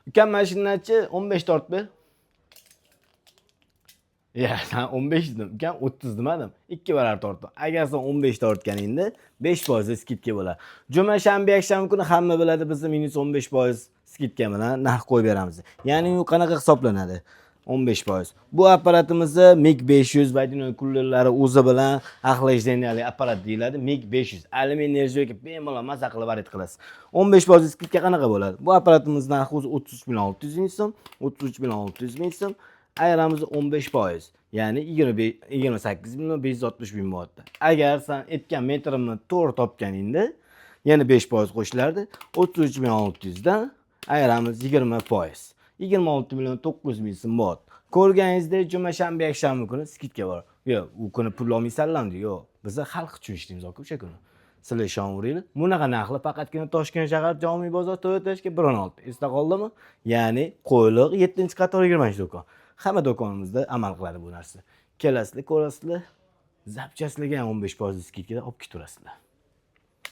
Ukam, mashinachi 15 tortdi. Ya, sen 15 dedim. Ukam, 30 demadim. 2 barobar tortdim. Agar sen 15 tortganingda 5% скидка bo'ladi. Juma, shanba, yakshanba kuni hamma biladi, bizni minus 15% скидка bilan narx qo'yib beramiz. Ya'ni u qanaqa hisoblanadi? 15%. Bu apparatimizni MiG 500 водяной kullerlari o'zi bilan охлаждение li apparat deyiladi. MiG 500 alyumin нержавейка, bemalol maza qilib варить qilasiz. 15% скидка qanaqa bo'ladi? Bu apparatimiz narxi o'zi 33 million 600 ming so'm, 33 million 600 ming so'm. Ayiramiz 15%. Ya'ni 25, 28 million 560 ming bo'ladi. Agar sen aytgan metrimni to'g'ri topganingda yana 5% qo'shilardi. 33 million 600 dan ayiramiz 20%. 26 million 900 ming so'm bo'ladi. Ko'rganingizdek, juma, shanba, yakshanba kuni скидка bor. Yo'q, u kuni pul olmaysanlarmi? Yo'q. Biz xalq uchun ishlaymiz aka o'sha kuni. Sizlar ishonaveringlar. Bunaqa narxlar faqatgina Toshkent shahar, Jomiy bozor, Toyotashga 1.16. Esda qoldimi? Ya'ni Qo'yliq 7-qator, 20-do'kon. Hamma do'konimizda amal qiladi bu narsa. Kelasizlar, ko'rasizlar, запчасть larga ham 15% скидка da olib ketaverasizlar.